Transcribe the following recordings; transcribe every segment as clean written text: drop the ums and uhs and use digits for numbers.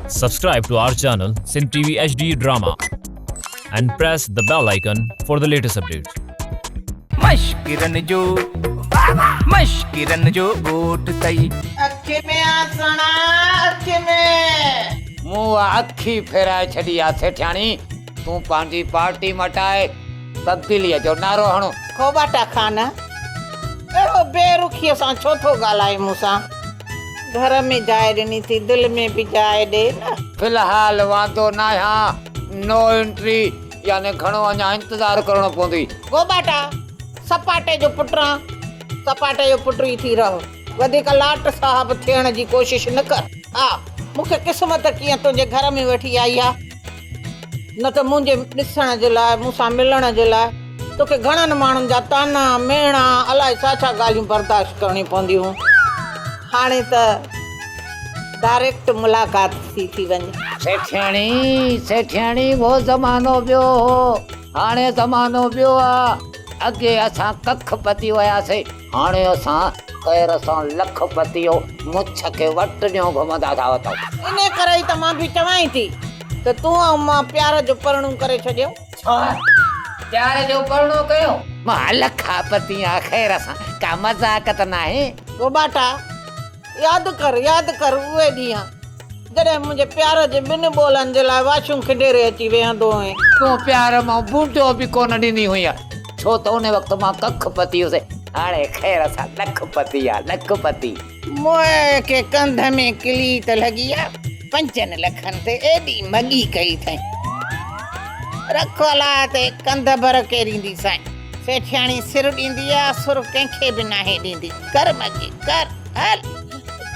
Subscribe to our channel Sindh TV HD Drama and press the bell icon for the latest updates. مشڪرن جو مشڪرن جو ڳوٺ ٿئي. اک ۾ آ سهڻا اک ۾. مون اها اک ئي ڦيرائي ڇڏي آ سيٺياڻي، تون پنهنجي پارٽي مٽائي تبديليء جو نعرو هڻ. کوٻاٽا خان، اهڙو بي رخيء سان ڇو ٿو ڳالهائين مون سان؟ گهر ۾ جاء ڏني ٿي، دل ۾ به جاء ڏي نه. في الحال واندو ناهيان، نو انٽري يعني گهڻو اڃا انتظار ڪرڻو پوندي. گوٻاٽا، سپاٽي جو پٽ آن، سپاٽي جو پٽ ئي ٿي رهه. وڌيڪ لاٽ صاحب ٿيڻ جي ڪوشش نه ڪر. ها، مون کي قسمت ڪيئن تنهنجي گهر ۾ وٺي آئي آ. نه ته منهنجي ڏسڻ جي لاء، مون سان ملڻ جي لاء توکي گهڻن ماڻهن جا طعنا، ميڻا، الائي ڇا ڇا ڳالهيون برداشت ڪرڻيون پونديون. هاڻي ته ڊائريڪٽ ملاقات ٿي ٿي وڃي. سيٺياڻي، سيٺياڻي، اهو زمانو ٻيو هو، هاڻي زمانو ٻيو آ. اڳي اسان ڪک پتي هياسين، هاڻي اسان خير سان لک پتيو مڇ کي وٽ ڏيون گهمندا ٿا وتون. انهيء ڪري ئي ته مان به چوانء ٿي ته تون ۽ مان پيار جو پرڻو ڪري ڇڏيون. ڇا؟ پيار جو پرڻو ڪيون؟ مان لکاپتي آهيان خير سان، ڪا مذاق ته ناهي؟ گوٻاٽا، ياد ڪر، ياد ڪر اهي ڏينهن، جڏهن منهنجي پيار جي ٻن ٻولن جي لاء واشون کنڊيري اچي ويهندو هئين. تون پيار مان بونٽو به ڪونه ڏيندي هئينء، ڇو ته ان وقت مان ڪک پتي هيس، هاڻي خير سان لک پتي آ، لک پتي. موئي کي ڪنڌ ۾ ڪلي ته لڳي آ، پنجن لکن تي ايڏي مڳي ڪئي اٿئين. رک الاء تي ڪنڌ ڀر ڪيرينديسانء. سيٺياڻي سر ڏيندي آ، سر ڪنهن کي به ناهي ڏيندي. ڪر مڳي ڪر، هل.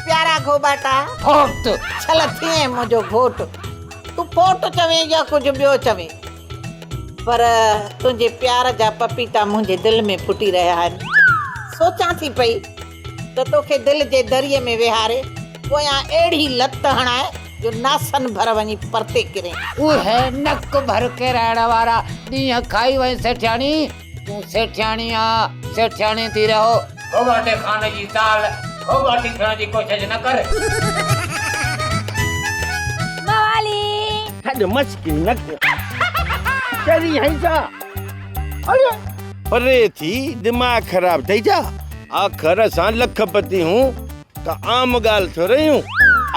پيارا گهوٻاٽا. ڦوٽ. ڇل ٿئين منهنجو گهوٽ. تون ڦوٽ چوين يا ڪجهه ٻيو چوين. پر تنهنجي پيار جا پپيتا منهنجي دل ۾ ڦٽي رهيا آهن. سوچان ٿي پئي ته توکي دل جي دريء ۾ ويهاري پويان اهڙي لت هڻائي جو ناسن ڀر وڃي پرتي ڪرين. اهي نڪ ڀر ڪيرائڻ وارا ڏينهن کائي وئين سيٺياڻي. تون سيٺياڻي آ، سيٺياڻي ٿي رهو. گهوٻاٽي خان جي زال گهوٻاٽي ٿيڻ جي ڪوشش نه ڪر. موالي! ڇڏ مشڪري نه ڪر. چري هئين ڇا؟ اڙي! پري ٿي دماغ خراب ٿئي ڇا؟ آخر اسان لک پتي هون ڪا عام ڳالهه ٿورئي هون.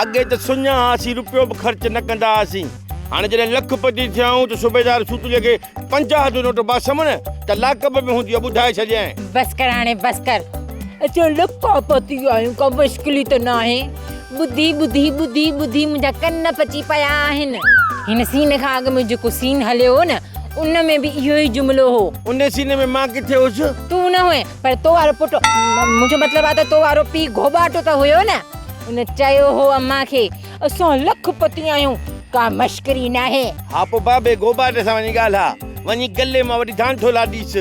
اڳي ته سڃا هئاسين روپيو به خرچ نه ڪندا هئاسين. هاڻي جڏهن لک پتي ٿيا آهيون ته صوبيدار سوتلي کي 50 جو نوٽ باسم نه ته لاڪپ ۾ هوندي ٻڌائي ڇڏيانء. بس ڪر هاڻي بس ڪر. اچو لکاپتي آهيون ڪا مشڪل ئي ته ناهي. ٻڌي ٻڌي ٻڌي ٻڌي منهنجا ڪن پچي پيا آهن. هن سين کان اڳ ۾ جيڪو سين هليو هو نه ان ۾ به اهو ئي جملو هو. ان سين ۾ مان ڪٿي هيس؟ تون نه هئين پر تو وارو پٽ منهنجو مطلب آهي ته تو وارو پيء گهوٻاٽو ته هيو نه. ان چيو هو امان کي اسان لک پتي آهيون، ڪا مشڪري ناهي. ها پوء بابي گوباٽ سان وڃي ڳالهاء. وڃي گلي مان وٺي ڌانٺولا ڏيس.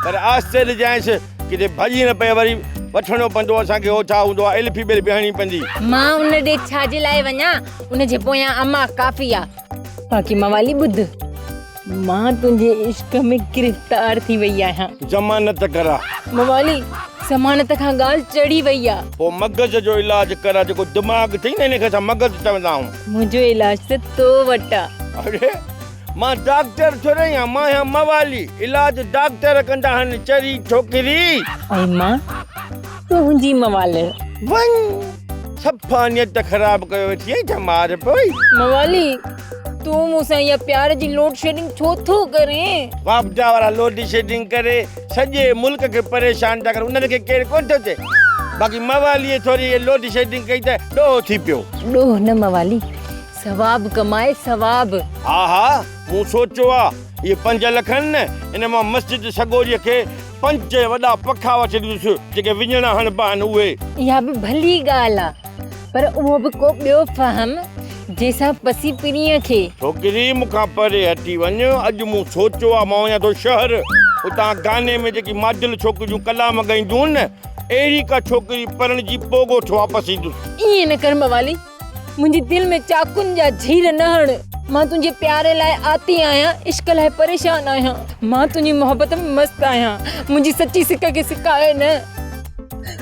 پر آهستي ڏجانئس، ڪٿي ڀڄي نه پئي وري وٺڻو پوندو اسان کي هو ڇا هوندو آهي ايلفي ٻيلفي هڻڻي پوندي. مان ان ڏي ڇا جي لاء وڃان، ان جي پويان امان ڪافي آ. باقي موالي ٻڌ. مان تنهنجي عشق ۾ گرفتار ٿي وئي آهيان. ضمانت ڪراء. موالي، ضمانت کان ڳالهه چڙهي وئي آ. پوء مغز جو علاج ڪراء، جيڪو دماغ اٿئي نه ان کي اسان مغز چوندا آهيون. منهنجو علاج ته تو وٽ آ. اڙي مان ڊاڪٽر ٿوري آهيان، مان آهيان موالي، علاج ڊاڪٽر ڪندا آهن چري ڇوڪري. ۽ مان تنهنجي موالڻ. وڃ صفا نيت خراب ڪيو ويٺي آهين ڇا مار پوي. موالي، تون مون سان اها پيار جي لوڊ شيڊنگ ڇو ٿو ڪرين؟ واپڊا وارا لوڊ شيڊنگ ڪري سڄي ملڪ کي پريشان ٿا ڪرن انهن کي ڪير ڪونه ٿو چئي باقي مواليء ٿوري اهي لوڊ شيڊنگ ڪئي ته ڏوهه ٿي پيو. ڏوهه نه موالي، ثواب ڪمائي ثواب. ها ها مون سوچيو آ اهي 5 لک آهن نه ان مان مسجد سڳوريء کي 5 وڏا پکا وٺي ڏيندس جيڪي وڃڻا هڻبا آهن اهي. اها به ڀلي ڳالهه آ. پر اهو به ڪو ٻيو فهم، جنهن سان پسي پرينء کي. ڇوڪري، مون کان پري هٽي وڃ. اڄ مون سوچيو آ، مان وڃان ٿو شهر. اتان گاني ۾ جيڪي ماڊل ڇوڪريون ڪلام ڳائينديون آهن نه، اهڙي ڪا ڇوڪري پرڻجي پوء ڳوٺ واپس ايندس. ائين نه ڪر موالي، منهنجي دل ۾ چاقن جا جهير نه هڻ. مان تنهنجي پيار لاء آتي آهيان، عشق لاء پريشان آهيان. مان تنهنجي محبت ۾ مست آهيان. منهنجي سچي سڪ کي سڪاء نه.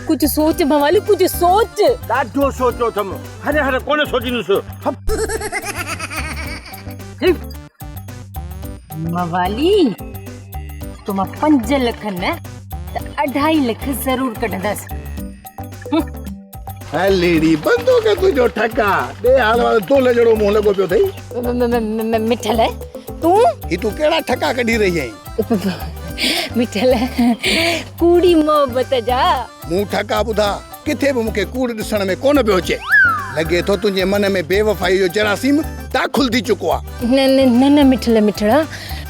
ڪجهه سوچ ڀوالي ڪجهه سوچ. ڏاڍو سوچيو اٿم، هر هر ڪونه سوچيندس. موالي تو مان 5 لک نه ته اڍائي لک ضرور ڪڍندس. هليڙي بندو ڪر تنهنجو ٺڪا ڏي حال وارو دولهه جهڙو منهن لڳو پيو اٿئي. مٺل تون؟ هي تون ڪهڙا ٺڪا ڪڍي رهي آهين؟ مٺل ڪوڙي محبت جا. مون ٺڪا ٻڌا ڪٿي به مون کي ڪوڙ ڏسڻ ۾ ڪونه پيو اچي. لڳي ٿو تنهنجي من ۾ بيوفائيء جو جراثيم داخل ٿي چڪو آ. نه نه نه مٺل مٺڙا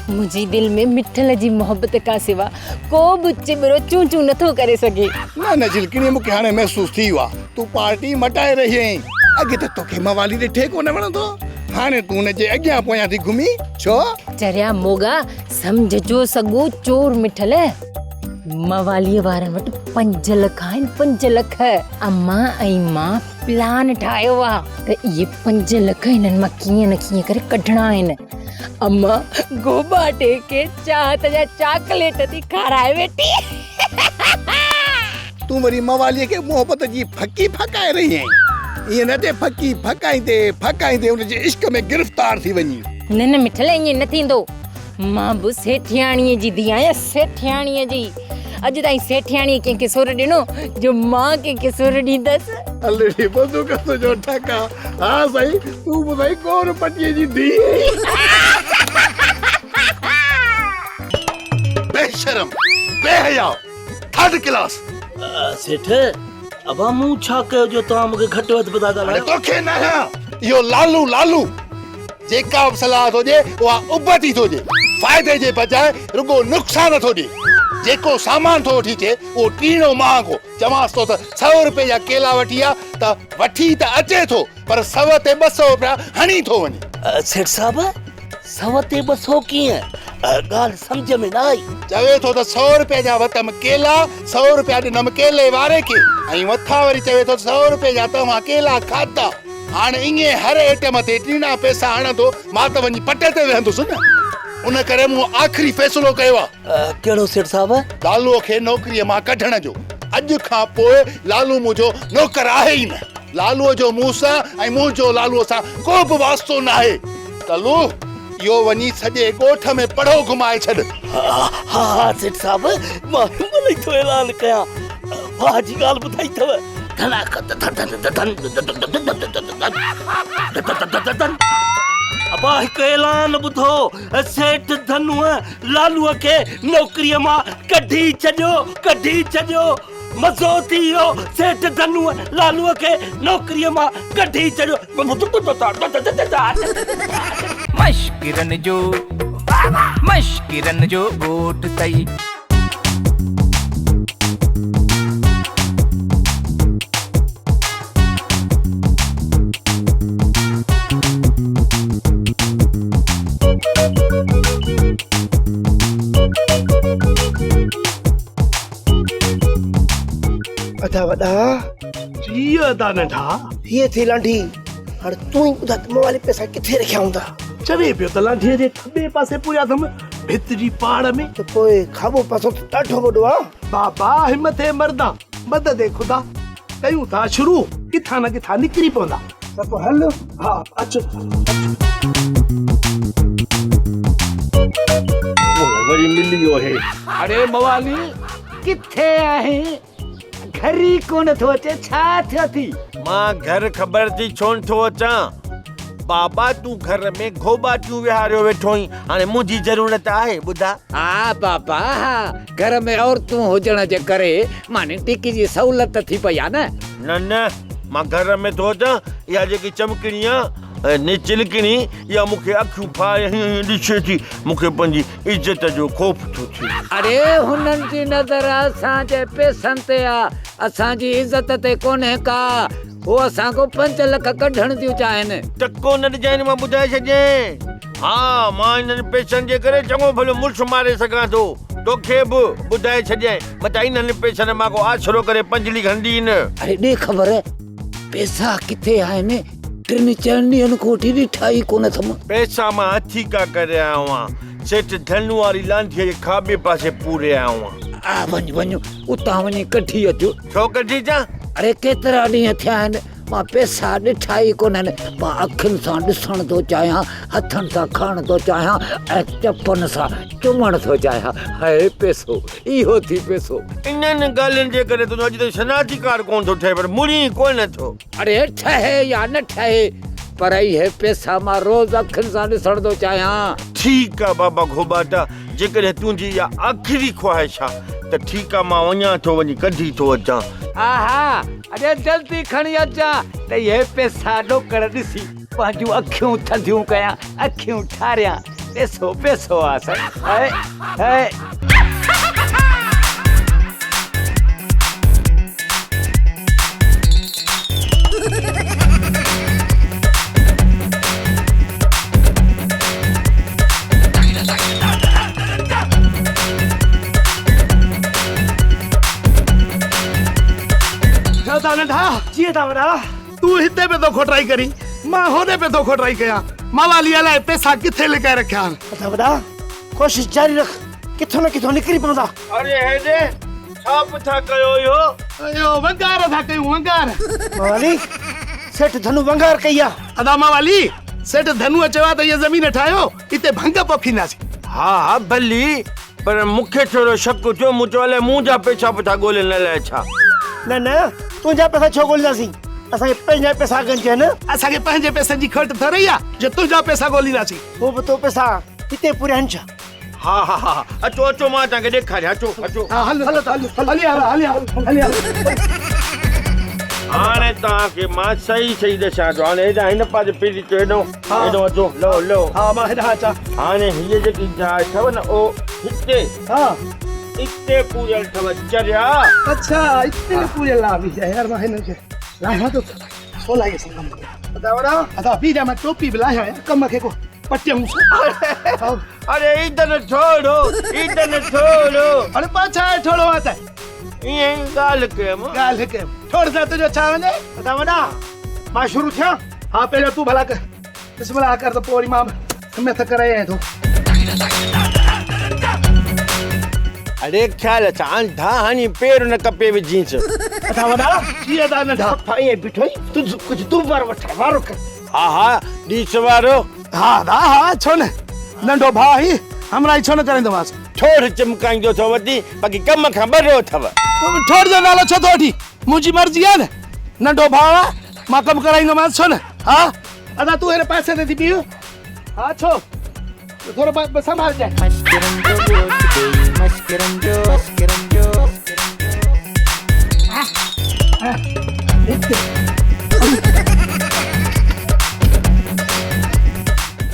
منهنجي دل ۾ مٺل جي محبت کان سوا ڪو به چٻرو چون چون نٿو ڪري سگهي. نه نه جهلڪڻي مون کي هاڻي محسوس ٿي ويو آ تون پارٽي مٽائي رهي آهين. اڳي ته توکي موالي ڏٺي ڪونه وڻندو هو هاڻي تون هن جي اڳيان پويان ٿي گهمين ڇو؟ چريا موڳا سمجهه جو سڳو چور مٺل مواليء وارن وٽ 5 لک آهن 5 لک. امان ۽ مان پلان ٺاهيو آ ته اهي 5 لک هنن مان ڪيئن نه ڪيئن ڪري ڪڍڻا آهن. اما گوٻاٽي کي چاهت جا چاڪليٽ ٿي کارائي ويٺي. تون وري مواليء کي محبت جي ڦڪي ڦڪائي رهي آهين. ائين نه ٿئي ڦڪي ڦڪائيندي ڦڪائيندي ان جي عشق ۾ گرفتار ٿي وڃين. نه نه مٺل ائين نه ٿيندو. مان به سيٺياڻيء جي ڌيء آهيان سيٺياڻيء جي. اڄ تائين سيٺياڻيء ڪنهن کي سر ڏنو جو مان ڪنهن کي سر ڏيندس. الڙي بندوق تنهنجو ٺڪا. ها سائين تون به سائين گور پٽيء جي ڌيء آهين. بي شرم بي حيا ٿرڊ ڪلاس. سيٺ ابا مون ڇا ڪيو جو توهان مون کي گهٽ وڌ به ٿا ڳالهايو. توکي نه آهيان اهو لالو لالو. جيڪا به صلاح ٿو ڏئي اها ابتي ٿو ڏئي، فائدي جي بجاء رڳو نقصان ٿو ڏئي. جيڪو سامان ٿو وٺي اچي اهو ٽيڻو مهانگو. چوانس ٿو ته سئو رپئي جا ڪيلا وٺي آ ته وٺي ته اچي ٿو پر سئو تي 200 رپيا هڻي ٿو وڃي. سيٺ صاحب سئو تي 200 ڪيئن؟ ڳالهه سمجهه ۾ نه آئي. چوي ٿو ته سئو رپئي جا وتم ڪيلا، سئو رپيا ڏنم ڪيلي واري کي ۽ مٿان وري چوي ٿو ته سئو رپئي جا توهان ڪيلا کاڌا. هاڻ ائين هر ايٽم تي ٽيڻا پئسا هڻندو مان ته وڃي پٽي تي ويهندس نه. ان ڪري مون آخري فيصلو ڪيو آ. ڪهڙو سيٺ صاحب؟ لالوء کي نوڪريء مان ڪڍڻ جو. اڄ کان پوء لالو منهنجو نوڪر آهي ئي نه. لالوء جو مون سان ۽ منهنجو لالوء سان ڪو به واسطو ناهي. ڪلو، اهو وڃي سڄي ڳوٺ ۾ پڙهو گهمائي ڇڏ. ها ها سيٺ صاحب، مان هن مهل ئي ٿو اعلان ڪيان. واهه جي ڳالهه ٻڌائي اٿو. ابا هڪ اعلان ٻڌو، سيٺ ڌنوء لالوء کي نوڪريء مان ڪڍي ڇڏيو، ڪڍي ڇڏيو. مزو ٿي ويو، سيٺ ڌنوء لالوء کي نوڪريء مان ڪڍي ڇڏيو. مشڪرن جو مشڪرن جو ڳوٺ اٿئي. ادا وڏا. جي ادا ننڍا. هيء ٿي لانڍي. هاڻي تون ئي ٻڌاء ته موالي پئسا ڪٿي رکيا هوندا؟ چوي پيو ته لانڍيء جي کٻي پاسي پوريا اٿم، ڀت جي پاڙ ۾. ته پوء کاٻو پاسو ته ڏاڍو وڏو آ. بابا همٿ اي مردا، مدد اي خدا. ڪيون ٿا شروع، ڪٿان نه ڪٿان نڪري پوندا. ته پوء هل. ها اچ اچ. وري ملي ويو هي. اڙي موالي ڪٿي آهين؟ گهر ئي ڪونه ٿو اچي ڇا ٿيو ٿي؟ مان گهر خبر ٿي ڇونه ٿو اچان. بابا تون گهر ۾ گهوٻاٽيون ويهاريو ويٺو آهين هاڻي منهنجي ضرورت آهي ٻڌاء. ها بابا ها گهر ۾ عورتون هجڻ جي ڪري ماني ٽڪي جي سهولت ٿي پئي آ نه. نه نه مان گهر ۾ ٿو اچان اها جيڪي چمڪڻي آ ني چلڪڻي اها مون کي اکيون ڦاڙي هيئن هيئن ڏسي ٿي مون کي پنهنجي عزت جو خوف ٿو ٿئي. اڙي هنن جي نظر اسان جي پئسن تي آ اسان جي عزت تي ڪونهي ڪا. هو اسان کان 5 لک ڪڍڻ ٿيون چاهين. ٽڪو نه ڏجانء مان ٻڌائي ڇڏيانء. ها مان انهن پئسن جي ڪري چڱو ڀلو مڙس ماري سگهان ٿو. توکي به ٻڌائي ڇڏيانء متان انهن پئسن مان ڪو آسرو ڪري پنجلي کڻندي نه. اڙي ڏي خبر پئسا ڪٿي آهن؟ ٽن چئن ڏينهن کان وٺي ڏٺا ئي ڪونه اٿم. پئسا مان هٿيڪا ڪري آيو آهيان. سيٺ ڌنو واري لانڍيء جي کاٻي پاسي پوري آيو آهيان. آ وڃ وڃ اتان وڃي ڪڍي اچ. ڇو ڪڍي اچان؟ اڙي ڪيترا ڏينهن ٿيا آهن، مان پئسا ڏٺا ئي ڪونهن. مان اکين سان ڏسڻ ٿو چاهيان، هٿن سان کڻڻ ٿو چاهيان ۽ چپن سان چمڻ ٿو چاهيان. هي پئسو، اهو ٿي پئسو. انهن ڳالهين جي ڪري تنهنجو اڄ تائين شناختي ڪارڊ ڪونه ٿو ٺهي پر مڙين ڪونه ٿو. اڙي ٺهي يا نه ٺهي پر اهي پئسا مان روز اکين سان ڏسڻ ٿو چاهيان. ٺيڪ آ بابا گهوٻاٽا، جيڪڏهن تنهنجي اها آخري خواهش آ ته ٺيڪ آ مان وڃان ٿو وڃي ڪڍي ٿو اچان. ها ها اڙي جلدي کڻي اچان ته اهي پئسا ڏوڪڙ ڏسي پنهنجون اکيون ٿڌيون ڪيان، اکيون ٺاريان. پئسو پئسو آ سائين. هئي هئي. ڇا ٿا ننڍا؟ جيئن ٿا وڏا. تون هتي پيو ٿو کوٽرائي ڪرين، مان هوڏي پيو ٿو کوٽرائي ڪيان. موالي الائي پئسا ڪٿي لڪائي رکيا آهن. ادا وڏا، ڪوشش جاري رک، ڪٿو نه ڪٿو نڪري پوندا. اڙي هيڏي ڇا به ٿا ڪيو اهو؟ اهو ونگار ٿا ڪيون ونگار. موالي، سيٺ ڌنو ونگار ڪئي آ. ادا موالي، سيٺ ڌنوء چيو آ ته هيء زمين ٺاهيو، اتي ڀنگ پوکينداسين. ها ها ڀلي، پر مون کي ٿورو شڪ ٿيو، مون چيو الائي مون جا پئسا به ٿا ڳولين الائي ڇا. نه نه، تنهنجا پئسا ڇو ڳولينداسين، اسان کي پنهنجا پئسا گهنج آهن. اسان کي پنهنجي پئسن جي کوٽ ٿورئي آ جو تنهنجا پئسا ڳولينداسين. پوء به تو پئسا هتي پوريا آهن ڇا؟ ها ها ها اچو اچو مان توهان کي ڏيکاريان اچو اچو. ها هل هل هل هلي آ هلي آ هلي آ. هاڻي توهان کي مان صحيح صحيح ڏسان ٿو هاڻي هيڏانهن هن پاسي ڦري اچو هيڏانهن هيڏانهن اچو لهو لهو. ها مان هيڏانهن اچان. هاڻي هيء جيڪي جاء اٿو نه او هتي ها اتي پوريل اٿو چريا. اڇا اتي پوريل آ بيهه يار مان هن کي لاهيان ٿو سولائيء سان ڪم ڪري. ادا وڏا. ادا بيهه جا مان ٽوپي به لاهيان يار ڪم کي ڪو پٽيون. اڙي عيدن ٺوڙهو، عيدن ٺوڙهو. اڙي پوء ڇا آهي ٺوڙهو آ ته؟ ائين ئي ڳالهه ڪيم. ڳالهه ڪيم. ٺوڙهه سان تنهنجو ڇا وڃي؟ ادا وڏا، مان شروع ٿيان؟ ها پهريون تون ڀلا ڪر. بسم الله ڪر ته پوء وري مان به همت ڪري آيان ٿو. اڙي خيال سان انڌا هڻي پير نه ڪپي وجهينس. ادا وڏا. جي ادا ننڍا. صفا ائين بيٺو آهين، تون ڪجهه تون وار وٺ، وارو ڪر. ها ها ڏيس وارو. ها ادا ها ڇو نه ننڍو ڀاء آهين همراهي ڇو نه ڪرائيندومانس. ٺوڙهه چمڪائيندو ٿو وتين باقي ڪم کان ٻرو اٿو. ٺوڙهه جو نالو ڇو ٿو وٺين منهنجي مرضي آهي نه ننڍو ڀاء آهي مان ڪم ڪرائيندومانس ڇو نه ها ادا تون هن پاسي تي ٿي بيهه ها ڇو ٿورو سنڀالجانء.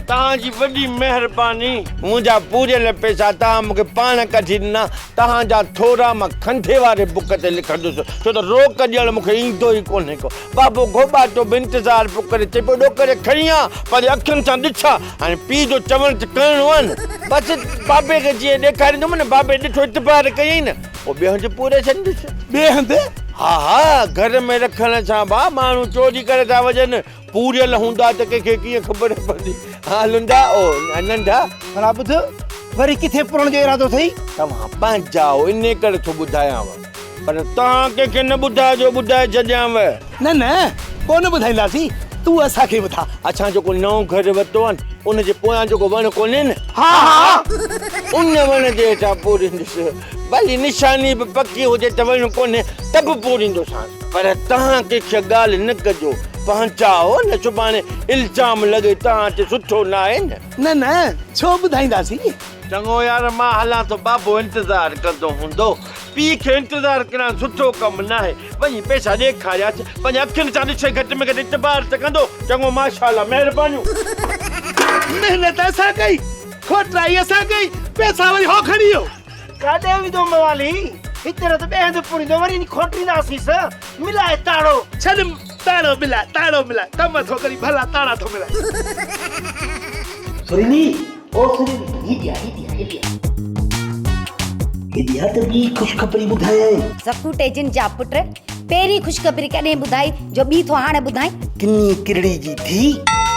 توهان جي وڏي مهرباني. منهنجا پوريل پئسا توهان مون کي پاڻ ڪڍي ڏنا. توهان جا ٿورا مان کنڌي واري بڪ تي لکندس، ڇو ته روڪ ڏيڻ مون کي ايندو ئي ڪونهي ڪو. بابو گهوٻاٽو به انتظار پيو ڪري، چئي پيو ڏوڪڙ کڻي آ، پنهنجي اکين سان ڏسان. هاڻي پيء جو چوڻ ته ڪرڻو آهي نه. بس بابي کي جيئن ڏيکاريندم نه، بابي ڏٺو اعتبار ڪيائين نه، پوء ٻئي هنڌ پوري ڇڏيندس. ٻئي هنڌ؟ ها ها، گهر ۾ رکڻ سان ڀاء ماڻهو چوري ڪري ٿا وڃن. پوريل هوندا ته ڪنهن کي ڪيئن خبر پوندي. ها لنڊا، او ننڍا. ڀلا ٻڌ، وري ڪٿي پورڻ جو ارادو اٿئي؟ توهان پنهنجا آهيو، انهيء ڪري ٿو ٻڌايانو. پر توهان ڪنهن کي نه ٻڌائجو، ٻڌائي ڇڏيانو. نه نه، ڪونه ٻڌائينداسين، تون اسان کي ٻڌاء. اسان جيڪو نئون گهر ورتو آهي نه، ان جي پويان جيڪو وڻ ڪونهي نه. ها ها. ان وڻ جي هيٺان پوريندس. ڀلي نشاني به پڪي هجي ته وڻ ڪونهي ته به پوريندوسانس. پر توهان ڪنهن کي ڳالهه نه ڪجو. پنهنجا آهيو نه، سڀاڻي الزام لڳي توهان تي سٺو ناهي نه. نه نه، ڇو ٻڌائينداسين. چڱو يار مان هلان ٿو، بابو انتظار ڪندو هوندو. پيء کي انتظار ڪرائڻ سٺو ڪم ناهي. وڃي پئسا ڏيکارياس، پنهنجي اکين سان ڏسي گهٽ ۾ گهٽ اعتبار ته ڪندو. چڱو ماشاءالله مهربانيون. محنت اسان ڪئي، کوٽرائي اسان ڪئي، پئسا وري هو کڻي ويو. ڪاڏي ويندو موالي، هتي نه ته ٻئي هنڌ پوريندو، وري وڃي کوٽرينداسينس، ملائي تاڙو. ڇڏ تاڙو ملائي، تاڙو ملائي، ڪم ٿو ڪرين ڀلا تاڙا ٿو ملائين. سريني، او سريني، هيڏي آ، هيڏي آ، هيڏي آ. هيڏي آ ته ٻي خوشخبري ٻڌايانء. زڪوٽي جن جا پٽ، پهرين خوشخبري ڪڏهن ٻڌائي جو ٻي ٿو هاڻي ٻڌائين؟ ڪني ڪرڙي جي ڌيء،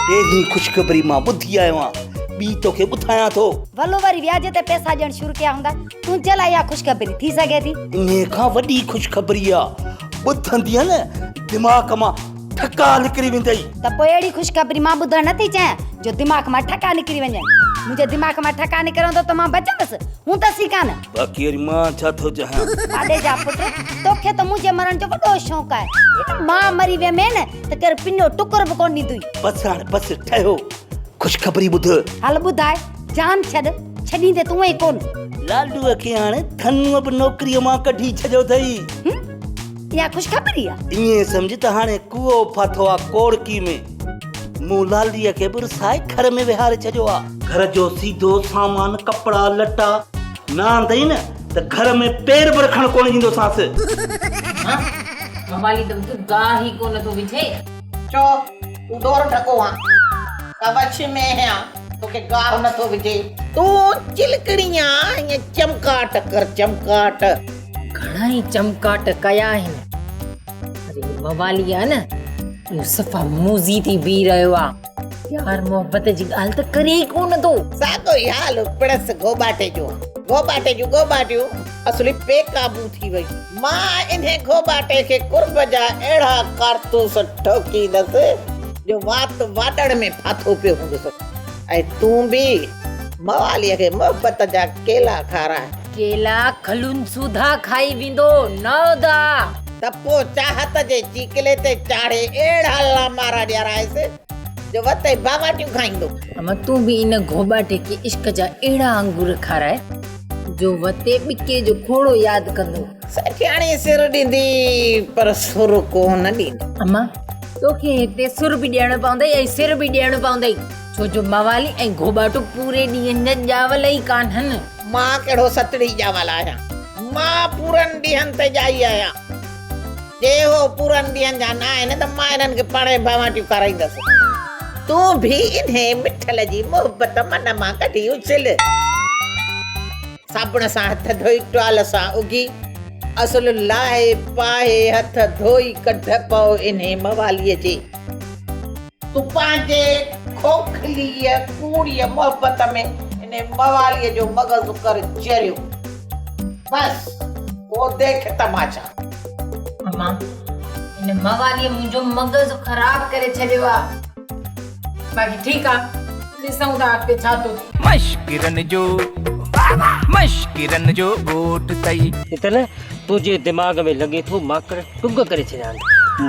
پهرين خوشخبري مان ٻڌي آيو آهيان، ٻي توکي ٻڌايان ٿو. ولو وري وياج تي پئسا ڏيڻ شروع ڪيا هوندا، تنهنجي لاء اها خوشخبري ٿي سگهي ٿي؟ انهيء کان وڏي خوشخبري آ، ٻڌندينء نه دماغ مان ٺڪاء نڪري ويندئي. ته پوء اهڙي خوشخبري مان ٻڌڻ نه ٿي چاهيان جو دماغ مان ٺڪاء نڪري وڃن. منهنجي دماغ مان ٺڪاء نڪرندو ته مان بچندس، هوندس ئي ڪانه. باقي وري مان ڇا ٿو چاهيان؟ ڏاڏي جا پٽ، توکي ته منهنجي مرڻ جو وڏو شوق آهي. مان مري ويمين نه ته ڪير پنو ٽڪر به ڪونه ڏيندوئي. بس هاڻي بس، ٺهيو. خوشخبري ٻڌ. هل ٻڌاء، جان ڇڏ، ڇڏيندي تون ئي ڪونه. لالوء کي هاڻي ڌنوء به نوڪريء مان ڪڍي ڇڏيو اٿئي. اها خوشخبري آ. ائين سمجهه ته هاڻي ڪوئو ڦاٿو آ ڪوڙڪي ۾. مون لاليء کي به رسائي گهر ۾ ويهاري ڇڏيو آ. گهر جو سيڌو سامان، ڪپڙا لٽا نه آندئي نه ته گهر ۾ پير به رکڻ ڪونه ڏيندوسانس. ها موالي ته مون کي گاهه ئي ڪونه ٿو وجهي. ڇو تون ڍور ڍڳو آن ڪا وڇ مينهن آن توکي گاهه نه ٿو وجهي. تون چلڪڻي آن ائين چمڪاٽ ڪر چمڪاٽ. گهڻا ئي چمڪاٽ ڪيا آهن پر هي موالي آ نه اهو صفا موذي ٿي بيهي رهيو آ. پيار محبت جي ڳالهه ته ڪري ئي ڪونه ٿو. ساڳيو ئي حال پڻس گهوٻاٽي جو آ. گهوٻاٽي جون گهوٻاٽيون اصلي بي قابو ٿي ويون. مان انهي گهوٻاٽي کي قرب جا اهڙا ڪارتوس ٺوڪيندس جو وات واڏڻ ۾ ڦاٿو پيو هوندس. ۽ تون به مواليء کي محبت جا ڪيلا کاراء. ڪيلا کلن سوڌا کائي ويندو نودا. ته پوء چاهت جي چيڪلي تي چاڙهي اهڙا لامارا ڏيارائيس جو وتي باواٽيون کائيندو. اما تون به ان گهوٻاٽي کي عشق جا اهڙا انگور کاراء جو وتي ٻڪي جو کوڙو ياد ڪندو. سيٺياڻي سر ڏيندي پر سر ڪونه ڏيندي. اما توکي هتي سر به ڏيڻو پوندئي ۽ سر به ڏيڻو پوندئي ڇو جو موالي ۽ گهوٻاٽو پوري ڏينهن جا ڄاول ئي ڪانهن. مان ڪهڙو ستڙي ڄاول آهيان. مان پورن ڏينهن تي ڄائي آهيان. جي هو پورن ڏينهن جا نه آهن ته مان انهن کي پاڻهي ڀانواٽيون کارائيندس. تون به انهي مٺل جي محبت من مان ڪڍي اڇل. صابڻ سان هٿ ڌوئي ٽوال سان اگهي، اصل لاهي پاهي هٿ ڌوئي ڪڍ پئو انهي مواليء جي. تون پنهنجي کوکليء ڪوڙيء محبت ۾ انهي مواليء جو مغز ڪر چريو. بس پوء ديک تماشا. امان، ان مواليء منهنجو مغز خراب ڪري ڇڏيو آ. باقي ٺيڪ آ، ڏسون ٿا اڳتي ڇا ٿو ٿئي. مشڪرن جو مشڪرن جو ڳوٺ اٿئي. تتل، تنهنجي دماغ ۾ لڳي ٿو ماڪڙ ٽنگ ڪري ڇڏيا آهن.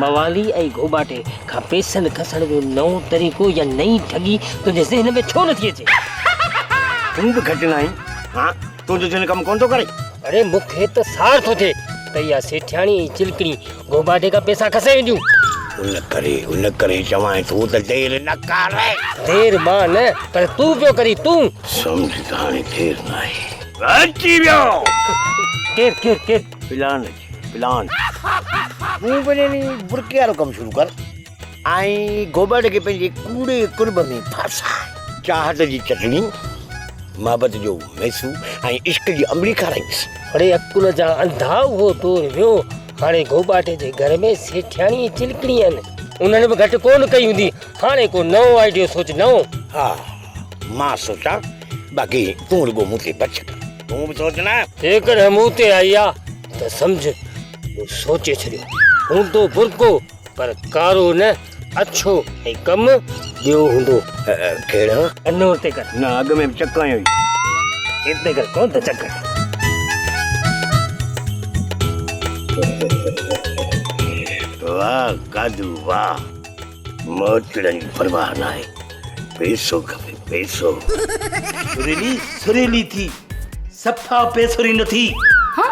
موالي ۽ گهوٻاٽي کان پئسن کسڻ جو نئون طريقو يا نئين ٺڳي تنهنجي ذهن ۾ ڇو نٿي اچي؟ تون به گهٽ ناهين. ها، تنهنجو ذهن ڪم ڪونه ٿو ڪري. اڙي مون کي ته ساڙ ٿو ٿئي ته اها سيٺياڻي ۽ چلڪڻي گهوٻاٽي کان پئسا کسي وينديون. ان ڪري، ان ڪري چوانء ٿو ته دير نه ڪر. دير مان نه پر تون پيو ڪرين، تون. سمجهه ته هاڻي دير ناهي. اچي ويو. ڪير، ڪير، ڪير؟ پلان اچي ويو، پلان. تون به انهي برقعي وارو ڪم شروع ڪر ۽ گهوٻاٽي کي پنهنجي ڪوڙي قرب ۾ ڦاساء. چاهت جي چٽڻي، محبت جو ميسو ۽ عشق جي انبڙي کارائيندس. اڙي عقل جا انڌا اهو دور ويو، هاڻي گهوٻاٽي جي گهر ۾ سيٺياڻي ۽ چلڪڻي آهن، انهن به گهٽ ڪونه ڪئي هوندي، هاڻي ڪو نئون آئيڊيو سوچ نئون. ها مان سوچان، باقي تون رڳو مون تي بڇ ڪر. تون به سوچ نه. جيڪڏهن مون تي آئي آ ته سمجهه مون سوچي ڇڏيو. هوندو برقعو پر ڪارو نه اڇو ۽ ڪم ٻيو هوندو. ڪهڙو؟ انور تي ڪر. نه اڳ ۾ به چڪ هنيو هئي. هتي ڪر ڪونه ته چڪ. واهه قادو واهه. موچڙن جي پرواهه ناهي. پئسو کپي پئسو. سريلي سريلي ٿي صفا بيسري نه ٿي. ها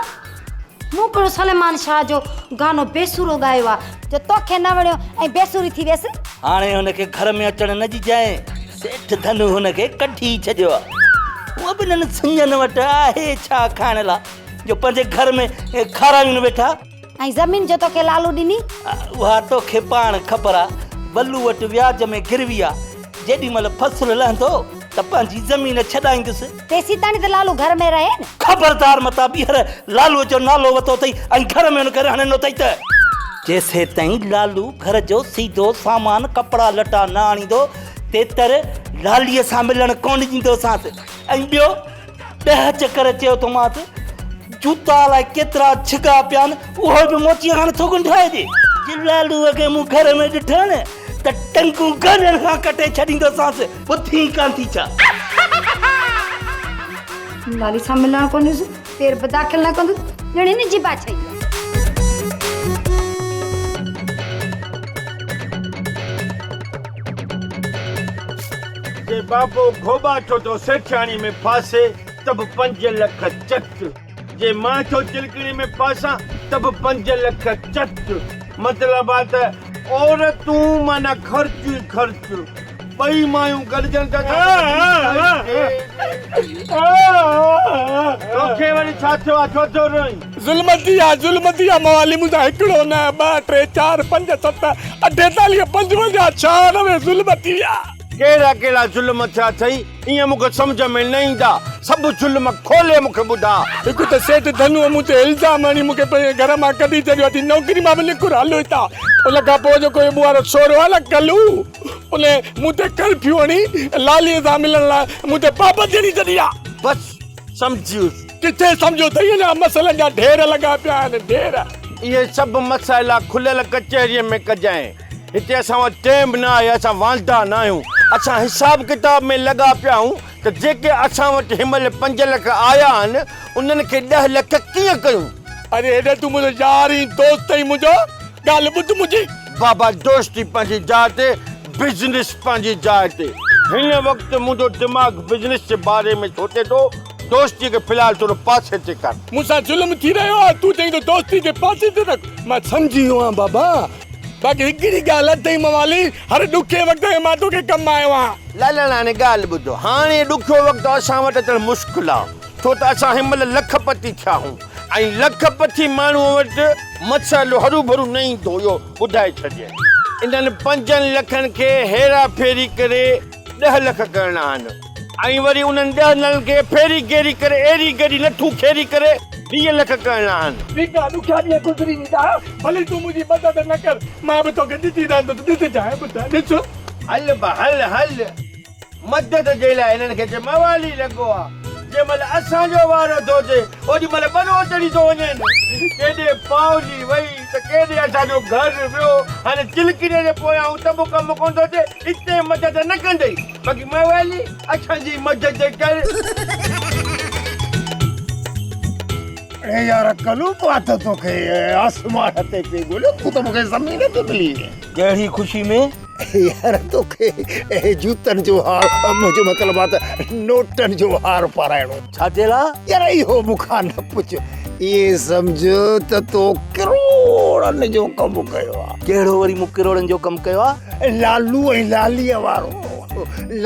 مون ڪهڙو سليمان شاهه جو گانو بيسورو ڳايو آ جو توکي نه وڻيو ۽ بيسوري ٿي ويس. هاڻي هن کي گهر ۾ اچڻ نه ڏجانء. سيٺ ڌنو هن کي ڪڍي ڇڏيو آ. هونء به انهن سڃن وٽ آهي ڇا کائڻ لا جو پنهنجي گهر ۾ کارايون ويٺا. ۽ زمين جو توکي لالو ڏني؟ اها توکي پاڻ خبر آ. ولو وٽ وياج ۾ گروي آ. جيڏي مهل فصل لهندو ته پنهنجي زمين ڇڏائيندس. تيسيتاڻي ته لالو گهر ۾ رهي نه. خبردار متان ٻيهر لالوء جو نالو وتو اٿئي ۽ گهر ۾ هن کي رهڻ ڏنو اٿئي ته. جيسيتائين لالو گهر جو سيڌو سامان ڪپڙا لٽا نه آڻيندو تيتر لاليء سان ملڻ ڪونه ڏيندوسانس ۽ ٻيو ڏهه چڪر چيو ٿومانس، جوتا الائي ڪيترا ڇڳا پيا آهن، اهو به موچيء کان نٿو ڳنڍرائجي. جي لالوء کي مون گهر ۾ ڏٺو نه ته ٽنگون گڏن کان ڪٽي ڇڏيندوسانس. ٻڌين ڪانه ٿي ڇا؟ لالي سان ملڻ ڪونهيس، پير به داخل نه ڪندس، ڄڻ هن جي بادشاهي آهي. جي بابو گهوٻاٽو ٿو سيٺياڻي ۾ ڦاسي ته به پنج لک چٽ، جي مان ٿو چلڪڻي ۾ ڦاسان ته به پنج لک چٽ، مطلب آ ته عورتون معنيٰ خرچ ئي خرچ، ٻئي مايون گڏجن ته توکي وري ڇا ٿيو آ ڇو ٿو روئين؟ ظلم ٿي آ ظلم ٿي آ موالي مون سان هڪڙو نه ٻه ٽي چار پنج ست 48 55 96 ظلم ٿي ويا. ڪهڙا ڪهڙا ظلم ٿيا اٿئي ائين مون کي سمجهه ۾ نه ايندا سڀ ظلم کولي مون کي ٻڌاء. هڪ ته سيٺ ڌنوء مون تي الزام هڻي مون کي پنهنجي گهر مان ڪڍي ڇڏيو اٿي نوڪري مان به نڪر هل هتان. ان کان پوء جيڪو هي مون وارو ڇورو آهي نه ڪلو ان مون تي ڪرفيو هڻي لاليء سان ملڻ لاء مون تي پابندي هڻي ڇڏي آهي. بس سمجهي ويس. ڪٿي سمجهيو اٿئي اڃا مسئلن جا ڍير لڳا پيا آهن ڍير. اهي سڀ مسئلا کليل ڪچهريء ۾ ڪجانء. هتي اسان وٽ ٽيم به نه آهي، اسان واندا نه آهيون. اسان حساب ڪتاب ۾ لڳا پيا آهيون ته جيڪي اسان وٽ هن مهل پنج لک آيا آهن، انهن کي ڏهه لک ڪيئن ڪيون؟ اري هيڏي تون منهنجو يار ۽ دوست آهين منهنجو، ڳالهه ٻڌ منهنجي. بابا دوستي پنهنجي جاء تي، بزنس پنهنجي جاء تي. هن وقت منهنجو دماغ بزنس جي باري ۾ سوچي ٿو، دوستي کي في الحال ٿورو پاسي تي ڪر. مون سان ظلم ٿي رهيو آهي، تون چئين ٿو دوستي کي پاسي تي رک، مان سمجهي ويو آهيان بابا. باقي هڪڙي ڳالهه اٿئي موالي، هر ڏکي وقت ۾ مان توکي ڪم آيو آهيان. لالڻ هاڻي ڳالهه ٻڌ، هاڻي ڏکيو وقت اسان وٽ اچڻ مشڪل آ، ڇو ته اسان هن مهل لک پتي ٿيا آهيون ۽ لک پتي ماڻهوء وٽ مسئلو هروڀرو نه ايندو، اهو ٻڌائي ڇڏيان. انهن پنجن لکن کي هيرا ڦيري ڪري ڏهه لک ڪرڻا آهن ۽ وري انهن ڏهن کي ڦيري گيري ڪري ايري گيري لٺون کيري ڪري 20 لک ڪرڻا آهن. ٺيڪ آ، ڏکيا ڏينهن گذري ويندا، ڀلي تون منهنجي مدد نه ڪر، مان به توکي ڏسي رهندس، ڏسجانء پٽ، ڏس. هل به هل هل، مدد جي لاء هنن کي چي موالي لڳو آ، جنهن مهل اسان جو وارو ٿو اچي، اوڏي مهل ٻرو چڙهي ٿو وڃين. ڪيڏي پاولي وئي ته ڪيڏي اسان جو گهر ويو، هاڻي چلڪڻي جي پويان هو ته به ڪم ڪونه ٿو اچي، اتي مدد نه ڪندئي، باقي موالي اسان جي مدد ڪر. اڙي يار ڪلو مان ته توکي آسمان تي پئي ڳوليو، تون ته مون کي زمين تي ملي وئين. ڪهڙي خوشي ۾؟ يار توکي جوتن جو هار، منهنجو مطلب آ ته نوٽن جو هار پارائڻو. ڇا جي لاء؟ يار اهو مون کان نه پڇ، ائين سمجهه ته تو ڪروڙن جو ڪم ڪيو آ. ڪهڙو وري مون ڪروڙن جو ڪم ڪيو آ؟ لالو ۽ لاليء وارو.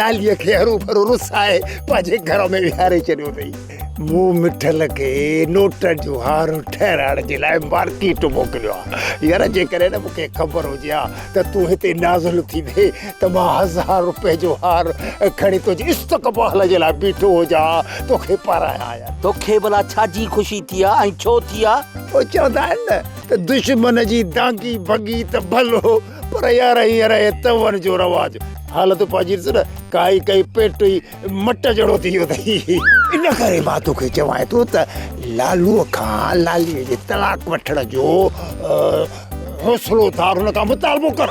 لاليء کي هروڀرو رسائي پنهنجي گهر ۾ ويهاري ڇڏيو اٿئي. مون مٺل کي نوٽن جو هار ٺهرائڻ جي لاء مارڪيٽ موڪليو آ. يار جيڪڏهن نه مون کي خبر هجي ها ته تون هتي نازل ٿيندين ته مان هزار روپين جو هار کڻي تنهنجي استقبال جي لاء بيٺو هجان ها، توکي پارايان ها يار. توکي ڀلا ڇا جي خوشي ٿي آ ۽ ڇو ٿي آ؟ هو چوندا آهن نه ته دشمن جي دانگي ڀڳي ته ڀلو پر يار هينئر هي تون جو رواج حالت پنهنجي ڏس نه ڪائي ڪائي پيٽ ئي مٽ جهڙو ٿي ويو اٿئي. ان ڪري مان توکي چوانء ٿو ته لالوء کان لاليء جي طلاق وٺڻ جو حوصلو اٿار، هن کان مطالبو ڪر.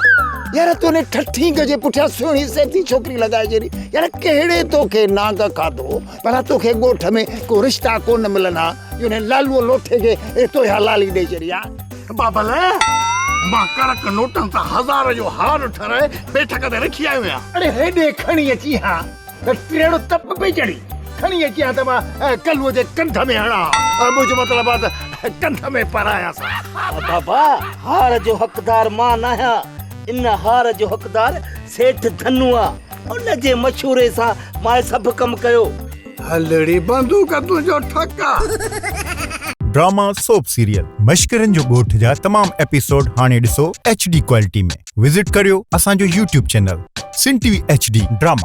يار تون ان ٺٺينگ جي پٺيان سهڻي سيتي ڇوڪري لڳائي ڇڏي. يار ڪهڙي توکي نانگ کاڌو؟ ڀلا توکي ڳوٺ ۾ ڪو رشتا ڪونه ملن ها جو ان لالوء لوٺي کي تو اها لالي ڏئي ڇڏي ها. بابل، مان ڪڙڪ نوٽن سان هزار جو هار ٺهرائي بيٺڪ تي رکي آيو آهيان. اڙي هيڏي کڻي اچين ها ته ٽيڙ تپ پئي چڙهي. کڻي اچين ها ته مان ڪلوء جي ڪنڌ ۾ هڻان ها. منهنجو مطلب آهي ته ڪنڌ ۾ پارايانس ها. بابا، هار جو حقدار مان ناهيان. ان هار جو حقدار سيٺ ڌنو آ. ان جي مشوري سان مان هي سڀ ڪم ڪيو. هلڙي بندوق تنهنجو ٺڪ آ. ڊراما سوپ سيريل مشڪرن جو ڳوٺ جا تمام ايپيسوڊ هاڻي ڏسو ايڇ ڊي ڪوالٽي ۾ وزٽ ڪريو اسان جو YouTube channel Sindh T V H D drama.